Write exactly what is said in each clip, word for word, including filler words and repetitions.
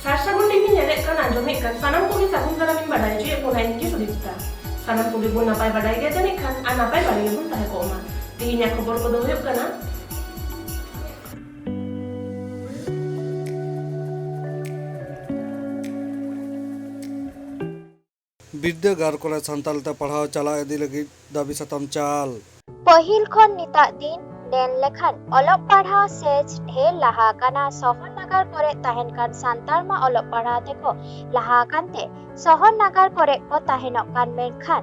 ᱥᱟᱨ ᱥᱟᱹᱜᱩᱱ ᱴᱤᱵᱷᱤ ᱧᱮᱞᱮᱫ ᱠᱟᱱ, ᱟᱸᱡᱚᱢᱮᱫ ᱠᱟᱱ ᱥᱟᱱᱟᱢ ᱠᱚᱜᱮ ᱥᱟᱹᱜᱩᱱ ᱫᱟᱨᱟᱢ ᱤᱧ ᱵᱟᱰᱟᱭ ᱦᱚᱪᱚᱭᱮᱫ ᱵᱚᱱᱟ, ᱤᱧ ᱜᱮ ᱥᱩᱫᱤᱯᱛᱟ᱾ ᱥᱟᱱᱟᱢ ᱠᱚᱜᱮ ᱵᱚᱱ ᱱᱟᱯᱟᱭ ᱵᱟᱰᱟᱭ ᱜᱮᱭᱟ ᱡᱟᱹᱱᱤᱡ ᱠᱷᱟᱱ, ᱟᱨ ᱱᱟᱯᱟᱭ ᱵᱟᱲᱟ ᱜᱮᱵᱚᱱ ᱛᱟᱦᱮᱸ ᱠᱚᱜ ᱢᱟ᱾ ᱛᱮᱦᱮᱧᱟᱜ ᱠᱷᱚᱵᱚᱨ ᱠᱚᱫᱚ ᱦᱩᱭᱩᱜ ᱠᱟᱱᱟ, ᱵᱤᱨᱫᱟᱹᱜᱟᱲ ᱠᱚᱨᱮ ᱥᱟᱱᱛᱟᱲᱤ ᱛᱮ ᱯᱟᱲᱦᱟᱣ ᱪᱟᱞᱟᱣ ᱤᱫᱤ ᱞᱟᱹᱜᱤᱫ ᱫᱟᱹᱵᱤ ᱥᱟᱛᱟᱢ ᱪᱟᱞ᱾ ᱯᱟᱹᱦᱤᱞ ᱠᱷᱚᱱ ᱱᱤᱛᱟᱜ ᱫᱤᱱ ᱢᱮᱱ ᱞᱮᱠᱷᱟᱱ ᱚᱞᱚᱜ ᱯᱟᱲᱦᱟᱣ ᱥᱮ ᱰᱷᱮᱨ ᱞᱟᱦᱟ ᱟᱠᱟᱱᱟ᱾ ᱥᱚᱦᱚᱨ ᱱᱟᱜᱟᱨ ᱠᱚᱨᱮ ᱛᱟᱦᱮᱱ ᱠᱟᱱ ᱥᱟᱱᱛᱟᱲ ᱢᱟ ᱚᱞᱚᱜ ᱯᱟᱲᱦᱟᱣ ᱛᱮᱠᱚ ᱞᱟᱦᱟ ᱟᱠᱟᱱ ᱛᱮ ᱥᱚᱦᱚᱨ ᱱᱟᱜᱟᱨ ᱠᱚᱨᱮ ᱠᱚ ᱛᱟᱦᱮᱱᱚᱜ ᱠᱟᱱ, ᱢᱮᱱᱠᱷᱟᱱ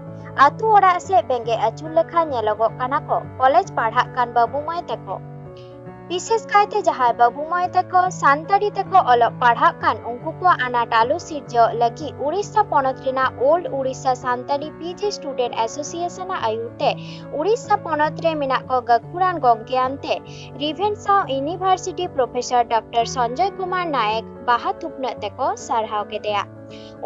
ᱟᱹᱛᱩ ᱚᱲᱟᱜ ᱥᱮᱫ ᱵᱮᱸᱜᱮᱫ ᱟᱹᱪᱩᱨ ᱞᱮᱠᱷᱟᱱ ᱧᱮᱞᱚᱜᱚᱜ ᱠᱟᱱᱟ ᱠᱚ ᱠᱚᱞᱮᱡᱽ ᱯᱟᱲᱦᱟᱜ ᱠᱟᱱ ᱵᱟᱹᱵᱩ ᱢᱟᱹᱭ ᱛᱮᱠᱚ᱾ ᱵᱤᱥᱮᱥ ᱠᱟᱭᱛᱮ ᱡᱟᱦᱟᱸᱭ ᱵᱟᱹᱵᱩ ᱢᱟᱹᱭ ᱛᱮᱠᱚ ᱥᱟᱱᱛᱟᱲᱤ ᱛᱮᱠᱚ ᱚᱞᱚᱜ ᱯᱟᱲᱦᱟᱜ ᱠᱟᱱ, ᱩᱱᱠᱩ ᱠᱚᱣᱟᱜ ᱟᱱᱟᱴ ᱟᱞᱚ ᱥᱤᱨᱡᱟᱹᱜ ᱞᱟᱹᱜᱤᱫ ᱩᱲᱤᱥᱥᱟ ᱯᱚᱱᱚᱛ ᱨᱮᱱᱟᱜ old Odisha Santali P G student association ᱟᱜ ᱟᱹᱭᱩᱨ ᱛᱮ ᱩᱲᱤᱥᱥᱟ ᱯᱚᱱᱚᱛ ᱨᱮ ᱢᱮᱱᱟᱜ ᱠᱚ ᱜᱟᱹᱠᱷᱩᱲᱟᱱ ᱜᱚᱢᱠᱮᱭᱟᱱ ᱛᱮ Ravenshaw university professor doctor Sanjay Kumar Nayak ᱵᱟᱦᱟ ᱛᱷᱩᱯᱱᱟᱹᱜ ᱛᱮᱠᱚ ᱥᱟᱨᱦᱟᱣ ᱠᱮᱫᱮᱭᱟ᱾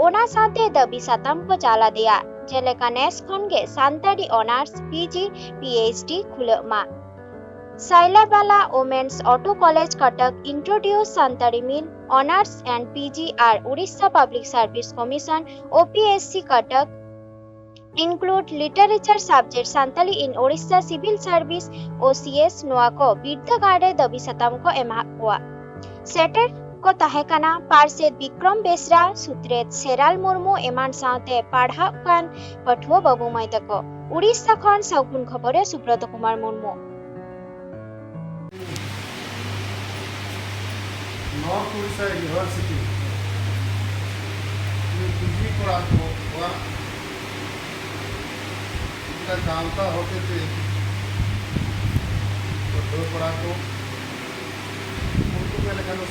ᱚᱱᱟ ᱥᱟᱶᱛᱮ ᱫᱟᱹᱵᱤ ᱥᱟᱛᱟᱢ ᱠᱚ ᱪᱟᱞ ᱟᱫᱮᱭᱟ, ᱡᱮᱞᱮᱠᱟ ᱱᱮᱥ ᱠᱷᱚᱱ ᱜᱮ Santali honours, P G, P H D ᱠᱷᱩᱞᱟᱹᱜ ᱢᱟ᱾ Sailabala Women's Auto College Cuttack introduce Santali mean Honours and P G R Odisha Public Service Commission, O P S C Cuttack include literature subject Santali in Odisha Civil Service, O C S, ᱱᱚᱣᱟ ᱠᱚ ᱵᱤᱨᱫᱟᱹᱜᱟᱲ ᱨᱮ ᱫᱟᱹᱵᱤ ᱥᱟᱛᱟᱢ ᱠᱚ ᱮᱢᱟᱜ ᱠᱚᱣᱟ᱾ ᱥᱮᱴᱮᱨ ᱠᱚ ᱛᱟᱦᱮᱸ ᱠᱟᱱᱟ ᱯᱟᱨᱥᱮᱛ ᱵᱤᱠᱨᱚᱢ ᱵᱮᱥᱨᱟ, ᱥᱩᱛᱨᱮᱛ ᱥᱮᱨᱟᱞ ᱢᱩᱨᱢᱩ ᱮᱢᱟᱱ ᱥᱟᱶᱛᱮ ᱯᱟᱲᱦᱟᱜ ᱠᱟᱱ ᱯᱟᱹᱴᱷᱩᱣᱟᱹ ᱵᱟᱹᱵᱩ ᱢᱟᱹᱭ ᱛᱟᱠᱚ᱾ ᱩᱲᱤᱥᱥᱟ ᱠᱷᱚᱱ ᱥᱟᱹᱜᱩᱱ ᱠᱷᱚᱵᱚᱨ ᱨᱮ Subrat Kumar Murmu. North Orissa university PG ᱠᱚᱲᱟ ᱠᱚᱣᱟᱜ ᱢᱤᱫᱴᱟᱝ ᱜᱟᱶᱛᱟ ᱦᱚᱛᱮᱛᱮ ᱯᱟᱹᱴᱷᱩᱣᱟᱹ ᱠᱚᱲᱟ ᱠᱚ ᱩᱱᱠᱩ ᱢᱮᱱ ᱞᱮᱠᱷᱟᱱ ᱫᱚ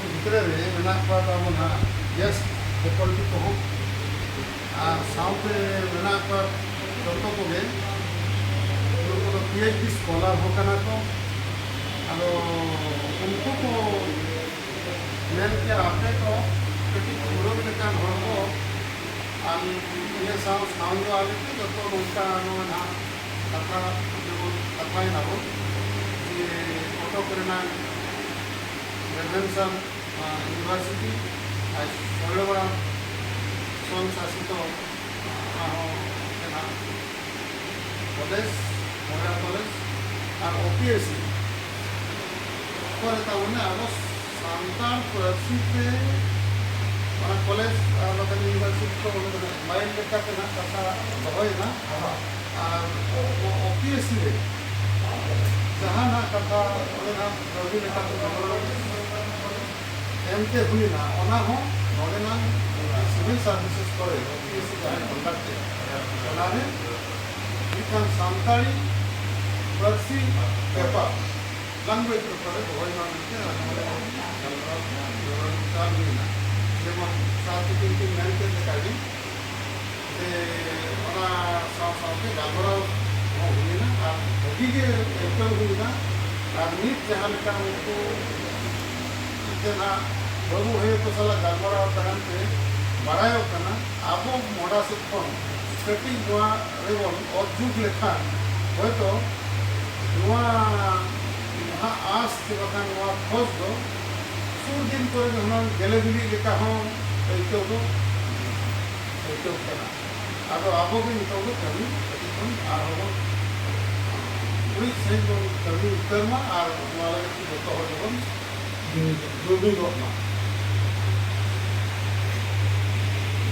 ᱵᱷᱤᱛᱨᱤ ᱨᱮ ᱢᱮᱱᱟᱜ ᱠᱚᱣᱟ ᱛᱟᱵᱚᱱ ᱦᱟᱸᱜ ᱜᱮᱥᱴ ᱯᱷᱮᱠᱚᱞᱴᱤ ᱠᱚᱦᱚᱸ ᱟᱨ ᱥᱟᱶᱛᱮ ᱢᱮᱱᱟᱜ ᱠᱚᱣᱟ ᱡᱚᱛᱚ ᱠᱚᱜᱮ ᱱᱩᱠᱩ ᱫᱚ ᱯᱤ ᱮᱭᱤᱪ ᱰᱤ ᱥᱠᱚᱞᱟᱨ ᱦᱚᱸ ᱠᱟᱱᱟ ᱠᱚ᱾ ᱟᱫᱚ ᱩᱱᱠᱩ ᱠᱚ ᱢᱮᱱ ᱠᱮᱭᱟ ᱟᱯᱮ ᱠᱚ ᱠᱟᱹᱴᱤᱡ ᱯᱩᱨᱟᱹᱣ ᱞᱮᱠᱟᱱ ᱦᱚᱲ ᱠᱚ ᱟᱨ ᱤᱭᱟᱹ ᱥᱟᱶ ᱥᱟᱶ ᱧᱚᱜ ᱟᱞᱮ ᱠᱚ ᱡᱚᱛᱚ ᱱᱚᱝᱠᱟ ᱱᱚᱜᱼᱚᱭ ᱱᱟᱦᱟᱜ ᱠᱟᱛᱷᱟ ᱡᱮᱢᱚᱱ ᱠᱟᱛᱷᱟᱭᱮᱱᱟᱵᱚᱱ ᱡᱮ ᱠᱚᱴᱚᱠ ᱨᱮᱱᱟᱜ ᱜᱨᱮᱡᱩᱭᱮᱥᱚᱱ ᱤᱭᱩᱱᱤᱵᱷᱟᱨᱥᱤᱴᱤ ᱟᱨ ᱥᱚᱭᱞᱚᱵᱟᱲᱟ ᱥᱚᱝᱥᱟᱥᱤᱛᱚ, ᱚᱱᱟ ᱦᱚᱸ ᱢᱮᱱᱟᱜᱼᱟ᱾ ᱠᱚᱞᱮᱡᱽ, ᱢᱚᱦᱮᱲᱟ ᱠᱚᱞᱮᱡᱽ ᱟᱨ ᱳᱯᱤᱮᱥᱥᱤ ᱠᱚᱨᱮ ᱛᱟᱵᱚᱱᱟ ᱟᱵᱚ ᱥᱟᱱᱛᱟᱲ ᱯᱟᱹᱨᱥᱤ ᱛᱮ ᱚᱱᱟ ᱠᱚᱞᱮᱡᱽ ᱟᱨ ᱵᱟᱠᱷᱟᱱ ᱤᱭᱩᱱᱤᱵᱷᱟᱨᱥᱤᱴᱤ ᱠᱚ ᱚᱸᱰᱮ ᱫᱚ ᱢᱟᱭᱤᱞ ᱞᱮᱠᱟᱛᱮ ᱱᱟᱜ ᱠᱟᱛᱷᱟ ᱫᱚᱦᱚᱭᱮᱱᱟ᱾ ᱟᱨ ᱳᱯᱤᱮᱥᱥᱤ ᱨᱮ ᱡᱟᱦᱟᱱᱟᱜ ᱠᱟᱛᱷᱟ ᱚᱸᱰᱮ ᱱᱟᱜ ᱠᱟᱹᱣᱰᱤ ᱞᱮᱠᱟᱛᱮ ᱜᱚᱲᱚ ᱮᱢᱛᱮ ᱦᱩᱭᱮᱱᱟ, ᱚᱱᱟ ᱦᱚᱸ ᱱᱚᱰᱮᱱᱟᱜ ᱥᱤᱵᱤᱞ ᱥᱟᱨᱵᱷᱤᱥᱮᱥ ᱠᱚᱨᱮ ᱳᱯᱤᱮᱥᱥᱤ ᱡᱟᱦᱟᱸᱭ ᱠᱚᱱᱰᱟᱠᱴ ᱮᱫᱟ, ᱚᱱᱟᱨᱮ ᱢᱤᱫᱴᱟᱝ ᱥᱟᱱᱛᱟᱲᱤ ᱯᱟᱹᱨᱥᱤ ᱯᱮᱯᱟᱨ, ᱞᱮᱝᱜᱩᱭᱮᱡᱽ ᱯᱮᱯᱟᱨ ᱮ ᱫᱚᱦᱚᱭ ᱢᱟ ᱢᱮᱱᱛᱮ ᱟᱨ ᱱᱚᱰᱮ ᱦᱚᱸ ᱜᱟᱞᱢᱟᱨᱟᱣ ᱨᱮᱱᱟᱜ ᱵᱮᱣᱨᱟ ᱪᱟᱞ ᱦᱩᱭᱮᱱᱟ᱾ ᱡᱮᱢᱚᱱ ᱥᱟᱨ ᱛᱤᱠᱤᱱ ᱠᱤᱱ ᱢᱮᱱ ᱠᱮᱫ ᱞᱮᱠᱟᱜᱮ, ᱡᱮ ᱚᱱᱟ ᱥᱟᱶ ᱥᱟᱶᱛᱮ ᱜᱟᱞᱢᱟᱨᱟᱣ ᱦᱚᱸ ᱦᱩᱭᱮᱱᱟ ᱟᱨ ᱵᱷᱟᱹᱜᱤ ᱜᱮ ᱟᱹᱭᱠᱟᱹᱣ ᱦᱩᱭᱮᱱᱟ᱾ ᱟᱨ ᱱᱤᱛ ᱡᱟᱦᱟᱸ ᱞᱮᱠᱟ ᱩᱱᱠᱩ ᱢᱤᱫᱴᱮᱱ ᱦᱟᱸᱜ ᱵᱟᱹᱵᱩ ᱵᱷᱟᱹᱭ ᱠᱚ ᱥᱟᱞᱟᱜ ᱜᱟᱞᱢᱟᱨᱟᱣ ᱛᱟᱭᱚᱢ ᱛᱮ ᱵᱟᱲᱟᱭᱚᱜ ᱠᱟᱱᱟ, ᱟᱵᱚ ᱢᱚᱦᱰᱟ ᱥᱮᱫ ᱠᱷᱚᱱ ᱠᱟᱹᱴᱤᱡ ᱱᱚᱣᱟ ᱨᱮᱵᱚᱱ ᱚᱛ ᱡᱩᱜᱽ ᱞᱮᱠᱷᱟᱱ ᱦᱚᱭᱛᱚ ᱱᱚᱣᱟ ᱡᱟᱦᱟᱸ ᱟᱸᱥ ᱪᱮ ᱵᱟᱠᱷᱟᱱ ᱱᱚᱣᱟ ᱠᱷᱚᱡᱽ ᱫᱚ ᱥᱩᱨ ᱫᱤᱱ ᱠᱚᱨᱮ ᱜᱮ ᱦᱩᱱᱟᱹᱝ ᱜᱮᱞᱮ ᱵᱤᱞᱤᱜ ᱞᱮᱠᱟ ᱦᱚᱸ ᱟᱹᱭᱠᱟᱹᱣ ᱫᱚ ᱟᱹᱭᱠᱟᱹᱜ ᱠᱟᱱᱟ᱾ ᱟᱫᱚ ᱟᱵᱚ ᱜᱮ ᱱᱤᱛᱚᱜ ᱫᱚ ᱠᱟᱹᱢᱤ ᱠᱟᱹᱴᱤᱡ ᱵᱚᱱ ᱟᱨᱦᱚᱸ ᱵᱚᱱ ᱩᱨᱤᱡ ᱥᱟᱺᱦᱤᱡ ᱵᱚᱱ ᱠᱟᱹᱢᱤ ᱩᱛᱟᱹᱨ ᱢᱟ ᱟᱨ ᱱᱚᱣᱟ ᱞᱟᱹᱜᱤᱫ ᱛᱮ ᱡᱚᱛᱚ ᱦᱚᱲ ᱜᱮᱵᱚᱱ ᱡᱩᱢᱤᱫᱚᱜ ᱢᱟ᱾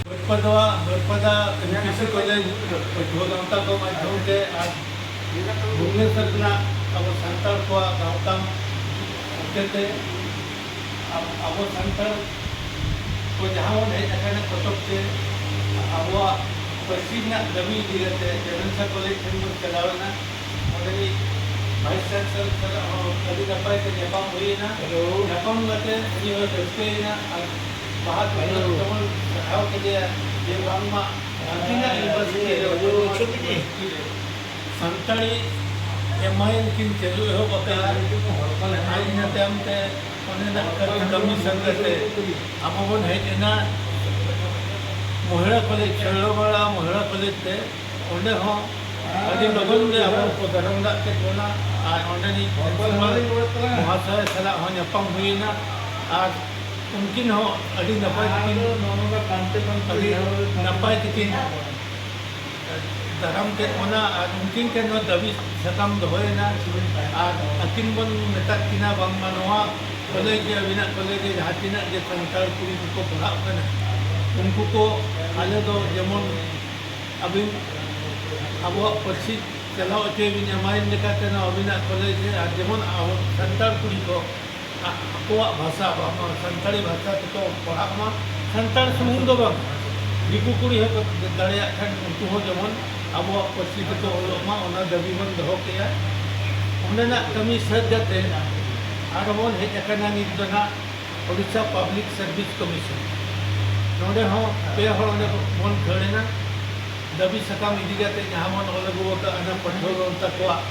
ᱵᱟᱹᱨᱯᱟᱫᱟ, ᱵᱟᱹᱨᱯᱟᱫᱟ ᱮᱢ ᱯᱤ ᱥᱤ ᱠᱚᱞᱮᱡᱽ ᱯᱟᱹᱴᱷᱩᱣᱟᱹ ᱜᱟᱶᱛᱟ ᱠᱚ ᱢᱟᱫᱽᱫᱷᱚᱢ ᱛᱮ ᱟᱨ ᱵᱷᱩᱵᱽᱱᱮᱥᱚᱨ ᱨᱮᱱᱟᱜ ᱟᱵᱚ ᱥᱟᱱᱛᱟᱲ ᱠᱚᱣᱟᱜ ᱜᱟᱶᱛᱟ ᱦᱚᱛᱮᱛᱮ ᱟᱵ-, ᱟᱵᱚ ᱥᱟᱱᱛᱟᱲ ᱠᱚ ᱡᱟᱦᱟᱸ ᱵᱚᱱ ᱦᱮᱡ ᱟᱠᱟᱱᱟ ᱠᱚᱛᱚᱠ ᱛᱮ ᱟᱵᱚᱣᱟᱜ ᱯᱟᱹᱨᱥᱤ ᱨᱮᱱᱟᱜ ᱠᱟᱹᱢᱤ ᱤᱫᱤ ᱠᱟᱛᱮ ᱡᱮᱢᱮᱱᱥᱟ ᱠᱚᱞᱮᱡᱽ ᱴᱷᱮᱱ ᱵᱚᱱ ᱪᱟᱞᱟᱣ ᱮᱱᱟ᱾ ᱚᱸᱰᱮᱱᱤᱡ ᱵᱷᱟᱭᱤᱥ ᱪᱟᱱᱥᱮᱞᱚᱨ ᱥᱟᱞᱟᱜ ᱦᱚᱸ ᱟᱹᱰᱤ ᱱᱟᱯᱟᱭ ᱛᱮ ᱧᱟᱯᱟᱢ ᱦᱩᱭᱮᱱᱟ᱾ ᱦᱮᱞᱳ᱾ ᱧᱟᱯᱟᱢ ᱠᱟᱛᱮ ᱩᱱᱤ ᱦᱚᱸᱭ ᱨᱟᱹᱥᱠᱟᱹᱭᱮᱱᱟ ᱟᱨ ᱵᱟᱦᱟ ᱛᱮᱵᱚᱱ ᱦᱮᱞᱳ᱾ ᱥᱟᱨᱦᱟᱣ ᱠᱮᱫᱮᱭᱟ ᱡᱮ ᱵᱟᱝᱢᱟ ᱦᱟᱹᱛᱤᱱᱟᱜ ᱤᱭᱩᱱᱤᱵᱷᱟᱨᱥᱤᱴᱤ ᱨᱮ hello. Santali M I L ᱠᱤᱱ ᱪᱟᱹᱞᱩ ᱮᱦᱚᱵ ᱟᱠᱟᱫᱼᱟ᱾ ᱟᱨ ᱤᱱᱟᱹ ᱛᱟᱭᱚᱢ ᱛᱮ ᱚᱸᱰᱮᱱᱟᱜ ᱠᱟᱹᱢᱤ ᱥᱟᱹᱛ ᱠᱟᱛᱮ ᱟᱵᱚ ᱵᱚᱱ ᱦᱮᱡ ᱮᱱᱟ ᱢᱚᱦᱮᱲᱟ ᱠᱚᱞᱮᱡᱽ, ᱥᱚᱭᱞᱚᱵᱟᱲᱟ ᱢᱚᱦᱮᱲᱟ ᱠᱚᱞᱮᱡᱽ ᱛᱮ᱾ ᱚᱸᱰᱮ ᱦᱚᱸ ᱟᱹᱰᱤ ᱞᱚᱜᱚᱱ ᱜᱮ ᱟᱵᱚ ᱠᱚ ᱫᱟᱨᱟᱢ ᱫᱟᱜ ᱠᱮᱫ ᱵᱚᱱᱟ ᱟᱨ ᱚᱸᱰᱮᱱᱤᱡ ᱯᱨᱤᱱᱥᱤᱯᱟᱞ ᱢᱚᱦᱟᱥᱚᱭ ᱥᱟᱞᱟᱜ ᱦᱚᱸ ᱧᱟᱯᱟᱢ ᱦᱩᱭᱮᱱᱟ᱾ ᱟᱨ ᱩᱱᱠᱤᱱ ᱦᱚᱸ ᱟᱹᱰᱤ ᱱᱟᱯᱟᱭ ᱛᱮᱠᱤᱱ, ᱟᱹᱰᱤ ᱱᱟᱯᱟᱭ ᱛᱮᱠᱤᱱ ᱫᱟᱨᱟᱢ ᱠᱮᱫ ᱵᱚᱱᱟ ᱟᱨ ᱩᱱᱠᱤᱱ ᱴᱷᱮᱱ ᱦᱚᱸ ᱫᱟᱹᱵᱤ ᱥᱟᱠᱟᱢ ᱫᱚᱦᱚᱭᱮᱱᱟ᱾ ᱟᱨ ᱟᱹᱠᱤᱱ ᱵᱚᱱ ᱢᱮᱛᱟᱫ ᱠᱤᱱᱟ ᱵᱟᱝᱢᱟ ᱱᱚᱣᱟ ᱠᱚᱞᱮᱡᱽ ᱨᱮ, ᱟᱹᱵᱤᱱᱟᱜ ᱠᱚᱞᱮᱡᱽ ᱨᱮ ᱡᱟᱦᱟᱸ ᱛᱤᱱᱟᱹᱜ ᱜᱮ ᱥᱟᱱᱛᱟᱲ ᱠᱩᱲᱤ ᱠᱚᱠᱚ ᱯᱟᱲᱦᱟᱜ ᱠᱟᱱᱟ, ᱩᱱᱠᱩ ᱠᱚ ᱟᱞᱮ ᱫᱚ ᱡᱮᱢᱚᱱ ᱟᱹᱵᱤᱱ ᱟᱵᱚᱣᱟᱜ ᱯᱟᱹᱨᱥᱤ ᱪᱟᱞᱟᱣ ᱦᱚᱪᱚᱭ ᱵᱤᱱ ᱮᱢᱟᱭᱮᱱ ᱞᱮᱠᱟᱛᱮ ᱱᱚᱣᱟ ᱟᱹᱵᱤᱱᱟᱜ ᱠᱚᱞᱮᱡᱽ ᱨᱮ, ᱟᱨ ᱡᱮᱢᱚᱱ ᱟᱵᱚ ᱥᱟᱱᱛᱟᱲ ᱠᱩᱲᱤ ᱠᱚ ᱟ-, ᱟᱠᱚᱣᱟᱜ ᱵᱷᱟᱥᱟ, ᱵᱟᱝ ᱥᱟᱱᱛᱟᱲᱤ ᱵᱷᱟᱥᱟ ᱛᱮᱠᱚ ᱯᱟᱲᱦᱟᱜ ᱢᱟ᱾ ᱥᱟᱱᱛᱟᱲ ᱥᱩᱢᱩᱝ ᱫᱚ ᱵᱟᱝ, ᱫᱤᱠᱩ ᱠᱩᱲᱤ ᱦᱚᱸᱠᱚ ᱫᱟᱲᱮᱭᱟᱜ ᱠᱷᱟᱱ ᱩᱱᱠᱩ ᱦᱚᱸ ᱡᱮᱢᱚᱱ ᱟᱵᱚᱣᱟᱜ ᱯᱟᱹᱨᱥᱤ ᱛᱮᱠᱚ ᱚᱞᱚᱜ ᱢᱟ, ᱚᱱᱟ ᱫᱟᱹᱵᱤ ᱵᱚᱱ ᱫᱚᱦᱚ ᱠᱮᱜᱼᱟ᱾ ᱚᱸᱰᱮᱱᱟᱜ ᱠᱟᱹᱢᱤ ᱥᱟᱹᱛ ᱠᱟᱛᱮ ᱟᱨᱦᱚᱸ ᱵᱚᱱ ᱦᱮᱡ ᱟᱠᱟᱱᱟ ᱱᱤᱛ ᱫᱚ ᱱᱟᱜ ᱳᱰᱤᱥᱟ ᱯᱟᱵᱽᱞᱤᱠ ᱥᱟᱨᱵᱷᱤᱥ ᱠᱚᱢᱤᱥᱚᱱ᱾ ᱱᱚᱰᱮ ᱦᱚᱸ ᱯᱮ ᱦᱚᱲ ᱚᱸᱰᱮ ᱵᱚᱱ ᱠᱷᱟᱹᱲ ᱮᱱᱟ᱾ ᱫᱟᱹᱵᱤ ᱥᱟᱠᱟᱢ ᱤᱫᱤ ᱠᱟᱛᱮ ᱡᱟᱦᱟᱸ ᱵᱚᱱ ᱚᱞ ᱟᱹᱜᱩ ᱟᱠᱟᱫ, ᱚᱱᱟ ᱯᱟᱹᱴᱷᱩᱣᱟᱹ ᱜᱟᱶᱛᱟ ᱠᱚᱣᱟᱜ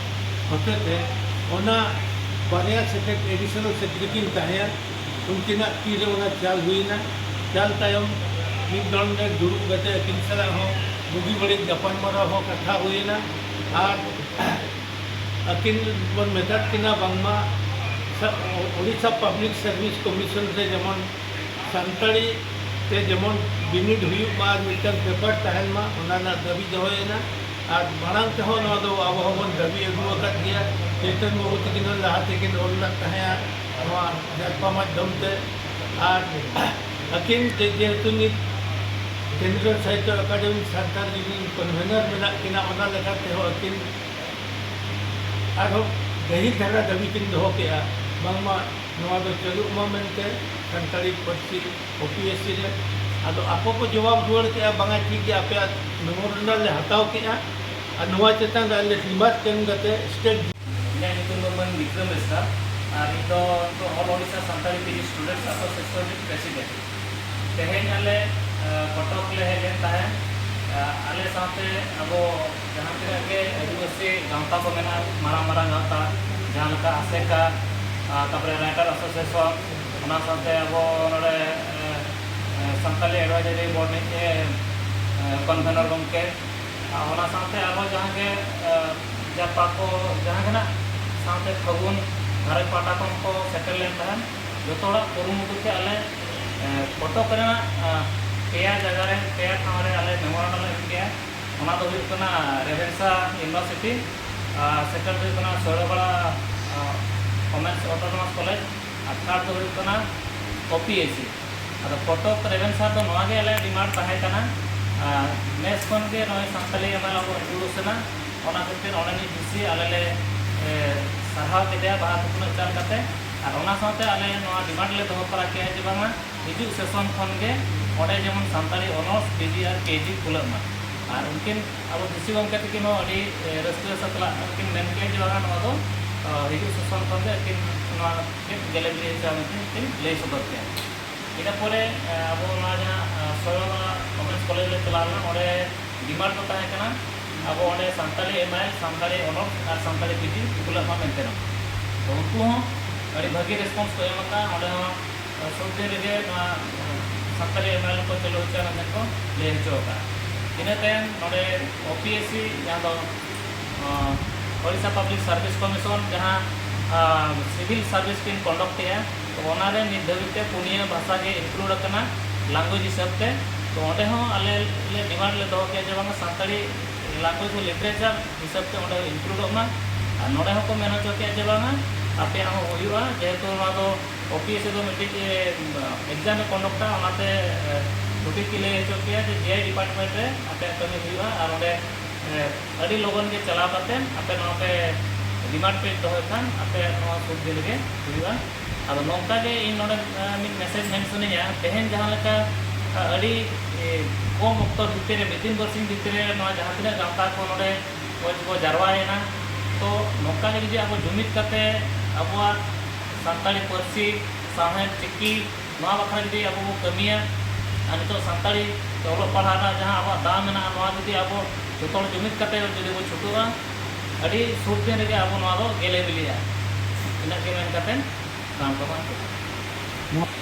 ᱦᱚᱛᱮᱛᱮ ᱚᱱᱟ ᱵᱟᱨᱭᱟ ᱥᱮᱠᱨᱮᱴ-, ᱮᱰᱤᱥᱚᱱᱟᱞ ᱥᱮᱠᱨᱮᱴᱟᱨᱤ ᱠᱤᱱ ᱛᱟᱦᱮᱸᱭᱟ᱾ ᱩᱱᱠᱤᱱᱟᱜ ᱛᱤᱨᱮ ᱚᱱᱟ ᱪᱟᱞ ᱦᱩᱭᱮᱱᱟ᱾ ᱪᱟᱞ ᱛᱟᱭᱚᱢ ᱢᱤᱫ ᱫᱚᱞ ᱨᱮ ᱫᱩᱲᱩᱵ ᱠᱟᱛᱮ ᱟᱹᱠᱤᱱ ᱥᱟᱞᱟᱜ ᱦᱚᱸ ᱵᱩᱜᱤ ᱵᱟᱹᱲᱤᱡ ᱜᱟᱯᱟᱞᱢᱟᱨᱟᱣ ᱦᱚᱸ ᱠᱟᱛᱷᱟ ᱦᱩᱭᱮᱱᱟ᱾ ᱟᱨ ᱟᱹᱠᱤᱱ ᱵᱚᱱ ᱢᱮᱛᱟᱫ ᱠᱤᱱᱟ ᱵᱟᱝᱢᱟ ᱥᱟ-, ᱳᱰᱤᱥᱟ ᱯᱟᱵᱽᱞᱤᱠ ᱥᱟᱨᱵᱷᱤᱥ ᱠᱚᱢᱤᱥᱚᱱ ᱨᱮ ᱡᱮᱢᱚᱱ ᱥᱟᱱᱛᱟᱲᱤ ᱛᱮ ᱡᱮᱢᱚᱱ ᱵᱤᱱᱤᱰ ᱦᱩᱭᱩᱜ ᱢᱟ ᱟᱨ ᱢᱤᱫᱴᱟᱝ ᱯᱮᱯᱟᱨ ᱛᱟᱦᱮᱱ ᱢᱟ, ᱚᱱᱟ ᱨᱮᱱᱟᱜ ᱫᱟᱹᱵᱤ ᱫᱚᱦᱚᱭᱮᱱᱟ᱾ ᱟᱨ ᱢᱟᱲᱟᱝ ᱛᱮᱦᱚᱸ ᱱᱚᱣᱟ ᱫᱚ ᱟᱵᱚ ᱦᱚᱸᱵᱚᱱ ᱫᱟᱹᱵᱤ ᱟᱹᱜᱩ ᱟᱠᱟᱫ ᱜᱮᱭᱟ᱾ ᱪᱳᱭᱛᱚᱱ ᱵᱟᱹᱵᱩ ᱛᱟᱹᱠᱤᱱ ᱦᱚᱸ ᱞᱟᱦᱟ ᱛᱮᱠᱤᱱ ᱚᱞ ᱞᱮᱫ ᱛᱟᱦᱮᱸᱫᱼᱟ ᱱᱚᱣᱟ ᱡᱟᱨᱯᱟ ᱢᱟᱫᱽᱫᱷᱚᱢ ᱛᱮ᱾ ᱟᱨ ᱟᱹᱠᱤᱱ ᱡᱮ-, ᱡᱮᱦᱮᱛᱩ ᱱᱤᱛ ᱠᱮᱱᱫᱨᱚ ᱥᱟᱦᱤᱛᱛᱚ ᱮᱠᱟᱰᱮᱢᱤ ᱥᱟᱱᱛᱟᱲ ᱨᱤᱱ ᱠᱚᱱᱵᱷᱮᱱᱟᱨ ᱢᱮᱱᱟᱜ ᱠᱤᱱᱟ, ᱚᱱᱟ ᱞᱮᱠᱟ ᱛᱮᱦᱚᱸ ᱟᱹᱠᱤᱱ ᱟᱨᱦᱚᱸ ᱜᱟᱹᱦᱤᱨ ᱫᱷᱟᱨᱟ ᱫᱟᱹᱵᱤ ᱠᱤᱱ ᱫᱚᱦᱚ ᱠᱮᱜᱼᱟ, ᱵᱟᱝᱢᱟ ᱱᱚᱣᱟ ᱫᱚ ᱪᱟᱹᱞᱩᱜ ᱢᱟ ᱢᱮᱱᱛᱮ ᱥᱟᱱᱛᱟᱲᱤ ᱯᱟᱹᱨᱥᱤ ᱳ ᱯᱤ ᱮᱥ ᱥᱤ ᱨᱮ᱾ ᱟᱫᱚ ᱟᱠᱚ ᱠᱚ ᱡᱚᱵᱟᱵ ᱨᱩᱣᱟᱹᱲ ᱠᱮᱜᱼᱟ, "ᱵᱟᱝᱟ, ᱴᱷᱤᱠ ᱜᱮᱭᱟ, ᱟᱯᱮᱭᱟᱜ ᱢᱮᱢᱳᱨᱮᱱᱰᱟᱢ ᱞᱮ ᱦᱟᱛᱟᱣ ᱠᱮᱜᱼᱟ ᱟᱨ ᱱᱚᱣᱟ ᱪᱮᱛᱟᱱ ᱨᱮ ᱟᱞᱮ ᱥᱤᱢᱟᱛ ᱮᱢ ᱠᱟᱛᱮ ᱥᱴᱮᱴ" ᱤᱧᱟᱹᱜ ᱧᱩᱛᱩᱢ ᱫᱚ ᱢᱟᱹᱱ ᱵᱤᱠᱨᱚᱢ ᱵᱮᱥᱨᱟ, ᱟᱨ ᱤᱧ ᱫᱚ ᱱᱤᱛᱚᱜ All Odisha Santali P G Students Association ᱨᱤᱱ president᱾ ᱛᱮᱦᱮᱧ ᱟᱞᱮ, ᱟ, ᱠᱚᱴᱚᱠ ᱞᱮ ᱦᱮᱡ ᱞᱮᱱ ᱛᱟᱦᱮᱸᱫ᱾ ᱟ, ᱟᱞᱮ ᱥᱟᱶᱛᱮ ᱟᱵᱚ ᱡᱟᱦᱟᱸ ᱛᱤᱱᱟᱹᱜ ᱜᱮ ᱟᱹᱫᱤᱵᱟᱹᱥᱤ ᱜᱟᱶᱛᱟ ᱠᱚ ᱢᱮᱱᱟᱜᱼᱟ, ᱢᱟᱨᱟᱝ ᱢᱟᱨᱟᱝ ᱜᱟᱶᱛᱟ, ᱡᱟᱦᱟᱸ ᱞᱮᱠᱟ ᱟᱥᱮᱠᱟ, ᱟ, ᱛᱟᱯᱚᱨᱮ Writer Association, ᱚᱱᱟ ᱥᱟᱶᱛᱮ ᱟᱵᱚ ᱱᱚᱰᱮ, ᱮ, ᱮ, ᱥᱟᱱᱛᱟᱞᱤ Advisory Board ᱨᱤᱱᱤᱡ, ᱮ, ᱮ, convener ᱜᱚᱢᱠᱮ, ᱟᱨ ᱚᱱᱟ ᱥᱟᱶᱛᱮ ᱟᱨᱦᱚᱸ ᱡᱟᱦᱟᱸ ᱜᱮ, ᱮ, ᱡᱟᱨᱯᱟ ᱠᱚ ᱡᱟᱦᱟᱸ ᱜᱮ ᱱᱟᱜ, ᱥᱟᱶᱛᱮ ᱯᱷᱟᱹᱜᱩᱱ ᱜᱷᱟᱨᱚᱸᱡᱽ ᱯᱟᱦᱴᱟ ᱠᱷᱚᱱ ᱠᱚ ᱥᱮᱴᱮᱨ ᱞᱮᱱ ᱛᱟᱦᱮᱸᱫ᱾ ᱡᱚᱛᱚ ᱦᱚᱲᱟᱜ ᱠᱩᱨᱩᱢᱩᱴᱩ ᱛᱮ ᱟᱞᱮ ᱠᱚᱴᱚᱠ ᱨᱮᱱᱟᱜ ᱯᱮᱭᱟ ᱡᱟᱭᱜᱟ ᱨᱮ, ᱯᱮᱭᱟ ᱴᱷᱟᱶ ᱨᱮ ᱟᱞᱮ ᱢᱮᱢᱳᱨᱟᱱᱰᱟᱢ ᱞᱮ ᱮᱢ ᱠᱮᱜᱼᱟ᱾ ᱚᱱᱟ ᱫᱚ ᱦᱩᱭᱩᱜ ᱠᱟᱱᱟ ᱨᱮᱵᱷᱮᱱᱥᱟ ᱤᱭᱩᱱᱤᱵᱷᱟᱨᱥᱤᱴᱤ, ᱟᱨ ᱥᱮᱠᱮᱱᱰ ᱦᱩᱭᱩᱜ ᱠᱟᱱᱟ ᱥᱚᱭᱲᱟᱵᱟᱲᱟ ᱣᱚᱢᱮᱱᱥ ᱚᱴᱳᱱᱚᱢᱟᱥ ᱠᱚᱞᱮᱡᱽ, ᱟᱨ ᱛᱷᱟᱨᱰ ᱫᱚ ᱦᱩᱭᱩᱜ ᱠᱟᱱᱟ ᱳᱯᱤᱮᱥᱤ᱾ ᱟᱫᱚ ᱠᱚᱴᱚᱠ ᱨᱮᱵᱷᱮᱱᱥᱟ ᱫᱚ ᱱᱚᱣᱟ ᱜᱮ ᱟᱞᱮᱭᱟᱜ ᱰᱤᱢᱟᱱᱰ ᱛᱟᱦᱮᱸ ᱠᱟᱱᱟ᱾ ᱟᱨ ᱱᱮᱥ ᱠᱷᱚᱱ ᱜᱮ ᱱᱚᱜᱼᱚᱭ ᱥᱟᱱᱛᱟᱲᱤ ᱮᱢ ᱮᱞ ᱟᱵᱚ ᱤᱱᱴᱨᱳᱰᱩᱥ ᱮᱱᱟ, ᱚᱱᱟ ᱠᱷᱟᱹᱛᱤᱨ ᱚᱸᱰᱮᱱᱤᱡ ᱰᱤ ᱥᱤ ᱟᱞᱮ ᱞᱮ ᱥᱟᱨᱦᱟᱣ ᱠᱮᱫᱮᱭᱟ ᱵᱟᱦᱟ ᱛᱷᱩᱯᱱᱟᱹᱜ ᱪᱟᱞ ᱠᱟᱛᱮ᱾ ᱟᱨ ᱚᱱᱟ ᱥᱟᱶᱛᱮ ᱟᱞᱮ ᱱᱚᱣᱟ ᱰᱤᱢᱟᱱᱰ ᱞᱮ ᱫᱚᱦᱚ ᱛᱚᱨᱟ ᱠᱮᱜᱼᱟ ᱡᱮ ᱵᱟᱝᱟ, ᱦᱤᱡᱩᱜ ᱥᱮᱥᱚᱱ ᱠᱷᱚᱱ ᱜᱮ ᱚᱸᱰᱮ ᱡᱮᱢᱚᱱ ᱥᱟᱱᱛᱟᱲᱤ ᱚᱱᱟᱨᱥ, ᱯᱤ ᱡᱤ ᱟᱨ ᱯᱤ ᱮᱭᱤᱪ ᱰᱤ ᱠᱷᱩᱞᱟᱹᱜ ᱢᱟ᱾ ᱟᱨ ᱩᱱᱠᱤᱱ ᱟᱵᱚ ᱰᱤ ᱥᱤ ᱜᱚᱢᱠᱮ ᱛᱟᱹᱠᱤᱱ ᱦᱚᱸ ᱟᱹᱰᱤ ᱨᱟᱹᱥᱠᱟᱹ ᱥᱟᱛᱞᱟᱜ ᱠᱤᱱ ᱢᱮᱱ ᱠᱮᱜᱼᱟ ᱡᱮ ᱵᱟᱝᱟ, ᱱᱚᱣᱟ ᱫᱚ ᱦᱤᱡᱩᱜ ᱥᱮᱥᱚᱱ ᱠᱷᱚᱱ ᱜᱮ ᱟᱹᱠᱤᱱ ᱱᱚᱣᱟ ᱜᱮᱞᱮ ᱵᱤᱞᱤ ᱦᱚᱪᱚ ᱢᱮᱱᱛᱮ ᱠᱤᱱ ᱞᱟᱹᱭ ᱥᱚᱫᱚᱨ ᱠᱮᱜᱼᱟ᱾ ᱤᱱᱟᱹ ᱯᱚᱨᱮ ᱟᱵᱚ ᱱᱚᱣᱟ ᱡᱟᱦᱟᱸ ᱥᱚᱭᱲᱟᱵᱟᱲᱟ ᱣᱚᱢᱮᱱᱥ ᱠᱚᱞᱮᱡᱽ ᱞᱮ ᱪᱟᱞᱟᱣ ᱞᱮᱱᱟ᱾ ᱚᱸᱰᱮ ᱰᱤᱢᱟᱱᱰ ᱫᱚ ᱛᱟᱦᱮᱸ ᱠᱟᱱᱟ ᱟᱵᱚ ᱚᱸᱰᱮ ᱥᱟᱱᱛᱟᱲᱤ ᱮᱢ ᱟᱭ, ᱥᱟᱱᱛᱟᱲᱤ ᱚᱱᱟᱨᱥ ᱟᱨ ᱥᱟᱱᱛᱟᱲᱤ ᱯᱤ ᱡᱤ ᱠᱷᱩᱞᱟᱹᱜ ᱢᱟ ᱢᱮᱱᱛᱮ᱾ ᱛᱚ ᱩᱱᱠᱩ ᱦᱚᱸ ᱟᱹᱰᱤ ᱵᱷᱟᱹᱜᱤ ᱨᱮᱥᱯᱚᱱᱥ ᱠᱚ ᱮᱢ ᱟᱠᱟᱫᱼᱟ᱾ ᱚᱸᱰᱮ ᱦᱚᱸ ᱥᱩᱨ ᱫᱤᱱ ᱨᱮᱜᱮ ᱱᱚᱣᱟ ᱥᱟᱱᱛᱟᱲᱤ ᱮᱢ ᱟᱭ ᱠᱚ ᱪᱟᱹᱞᱩ ᱦᱚᱪᱚᱭᱟ ᱢᱮᱱᱛᱮ ᱠᱚ ᱞᱟᱹᱭ ᱦᱚᱪᱚ ᱟᱠᱟᱫᱼᱟ᱾ ᱤᱱᱟᱹ ᱛᱟᱭᱚᱢ ᱱᱚᱰᱮ ᱳ ᱯᱤ ᱮᱥ ᱥᱤ, ᱡᱟᱦᱟᱸ ᱫᱚ ᱳᱰᱤᱥᱟ ᱯᱟᱵᱽᱞᱤᱠ ᱥᱟᱨᱵᱷᱤᱥ ᱠᱚᱢᱤᱥᱚᱱ, ᱡᱟᱦᱟᱸ ᱥᱤᱵᱷᱤᱞ ᱥᱟᱨᱵᱷᱤᱥ ᱠᱤᱱ ᱠᱚᱱᱰᱟᱠᱴ ᱮᱜᱼᱟ, ᱛᱚ ᱚᱱᱟᱨᱮ ᱱᱤᱛ ᱫᱷᱟᱹᱵᱤᱡ ᱛᱮ ᱯᱩᱱᱭᱟᱹ ᱵᱷᱟᱥᱟ ᱜᱮ ᱤᱱᱠᱞᱩᱰ ᱟᱠᱟᱱᱟ ᱞᱮᱝᱜᱩᱭᱮᱡᱽ ᱦᱤᱥᱟᱹᱵ ᱛᱮ᱾ ᱛᱚ ᱚᱸᱰᱮ ᱦᱚᱸ ᱟᱞᱮ ᱞᱮ ᱰᱤᱢᱟᱱᱰ ᱞᱮ ᱫᱚᱦᱚ ᱠᱮᱜᱼᱟ ᱡᱮ ᱵᱟᱝᱟ, ᱥᱟᱱᱛᱟᱲᱤ ᱞᱮᱝᱜᱩᱭᱮᱡᱽ ᱞᱤᱴᱟᱨᱮᱪᱟᱨ ᱦᱤᱥᱟᱹᱵ ᱛᱮ ᱚᱸᱰᱮ ᱤᱱᱠᱞᱩᱰᱚᱜ ᱢᱟ᱾ ᱟᱨ ᱱᱚᱰᱮ ᱦᱚᱸᱠᱚ ᱢᱮᱱ ᱦᱚᱪᱚ ᱠᱮᱜᱼᱟ ᱡᱮ ᱵᱟᱝᱟ, ᱟᱯᱮᱭᱟᱜ ᱦᱚᱸ ᱦᱩᱭᱩᱜᱼᱟ, ᱡᱮᱦᱮᱛᱩ ᱱᱚᱣᱟ ᱫᱚ ᱳ ᱯᱤ ᱮᱥ ᱥᱤ ᱫᱚ ᱢᱤᱫᱴᱤᱡ ᱮᱠᱡᱟᱢ ᱮ ᱠᱚᱱᱰᱟᱠᱴᱟ, ᱚᱱᱟᱛᱮ ᱥᱚᱴᱷᱤᱠ ᱠᱤ ᱞᱟᱹᱭ ᱦᱚᱪᱚ ᱠᱮᱜᱼᱟ ᱡᱮ ᱡᱮ ᱟᱭ ᱰᱤᱯᱟᱨᱴᱢᱮᱱᱴ ᱨᱮ ᱟᱯᱮᱭᱟᱜ ᱠᱟᱹᱢᱤ ᱦᱩᱭᱩᱜᱼᱟ᱾ ᱟᱨ ᱚᱸᱰᱮ ᱟᱹᱰᱤ ᱞᱚᱜᱚᱱ ᱜᱮ ᱪᱟᱞᱟᱣ ᱠᱟᱛᱮ ᱟᱯᱮ ᱱᱚᱣᱟ ᱯᱮ ᱰᱤᱢᱟᱱᱰ ᱯᱮ ᱫᱚᱦᱚᱭ ᱠᱷᱟᱱ ᱟᱯᱮ ᱱᱚᱣᱟ ᱥᱩᱨ ᱫᱤᱱ ᱨᱮᱜᱮ ᱦᱩᱭᱩᱜᱼᱟ᱾ ᱟᱫᱚ ᱱᱚᱝᱠᱟ ᱜᱮ ᱤᱧ ᱱᱚᱰᱮ ᱢᱤᱫ ᱢᱮᱥᱮᱡᱽ ᱢᱮᱱ ᱥᱟᱱᱟᱧᱟ, ᱛᱮᱦᱮᱧ ᱡᱟᱦᱟᱸ ᱞᱮᱠᱟ ᱟᱹᱰᱤ ᱠᱚᱢ ᱚᱠᱛᱚ ᱵᱷᱤᱛᱤᱨ ᱨᱮ, ᱢᱤᱫ ᱫᱤᱱ ᱵᱟᱨᱥᱤᱧ ᱵᱷᱤᱛᱤᱨ ᱨᱮ ᱱᱚᱣᱟ ᱡᱟᱦᱟᱸ ᱛᱤᱱᱟᱹᱜ ᱜᱟᱶᱛᱟ ᱠᱚ ᱱᱚᱰᱮ ᱠᱚ ᱠᱚ ᱡᱟᱨᱣᱟᱭᱮᱱᱟ, ᱛᱚ ᱱᱚᱝᱠᱟ ᱜᱮ ᱡᱩᱫᱤ ᱟᱵᱚ ᱡᱩᱢᱤᱫ ᱠᱟᱛᱮ ᱟᱵᱚᱣᱟᱜ ᱥᱟᱱᱛᱟᱲᱤ ᱯᱟᱹᱨᱥᱤ, ᱥᱟᱶᱦᱮᱫ, ᱪᱤᱠᱤ, ᱱᱚᱣᱟ ᱵᱟᱠᱷᱨᱟ ᱡᱩᱫᱤ ᱟᱵᱚ ᱵᱚ ᱠᱟᱹᱢᱤᱭᱟ, ᱟᱨ ᱱᱤᱛᱚᱜ ᱥᱟᱱᱛᱟᱲᱤ ᱛᱮ ᱚᱞᱚᱜ ᱯᱟᱲᱦᱟᱣ ᱨᱮᱱᱟᱜ ᱡᱟᱦᱟᱸ ᱟᱵᱚᱣᱟᱜ ᱫᱟᱣ ᱢᱮᱱᱟᱜᱼᱟ, ᱱᱚᱣᱟ ᱡᱩᱫᱤ ᱟᱵᱚ ᱡᱚᱛᱚ ᱦᱚᱲ ᱡᱩᱢᱤᱫ ᱠᱟᱛᱮ ᱡᱩᱫᱤ ᱵᱚ ᱪᱷᱩᱴᱟᱹᱜᱼᱟ, ᱟᱹᱰᱤ ᱥᱩᱨ ᱫᱤᱱ ᱨᱮᱜᱮ ᱟᱵᱚ ᱱᱚᱣᱟ ᱫᱚ ᱜᱮᱞᱮ ᱵᱤᱞᱤᱜᱼᱟ᱾ ᱤᱱᱟᱹᱜ ᱜᱮ ᱢᱮᱱ ᱠᱟᱛᱮ ᱫᱟᱢ ᱠᱚ ᱵᱟᱝ ᱪᱩᱠᱟᱹᱜᱼᱟ᱾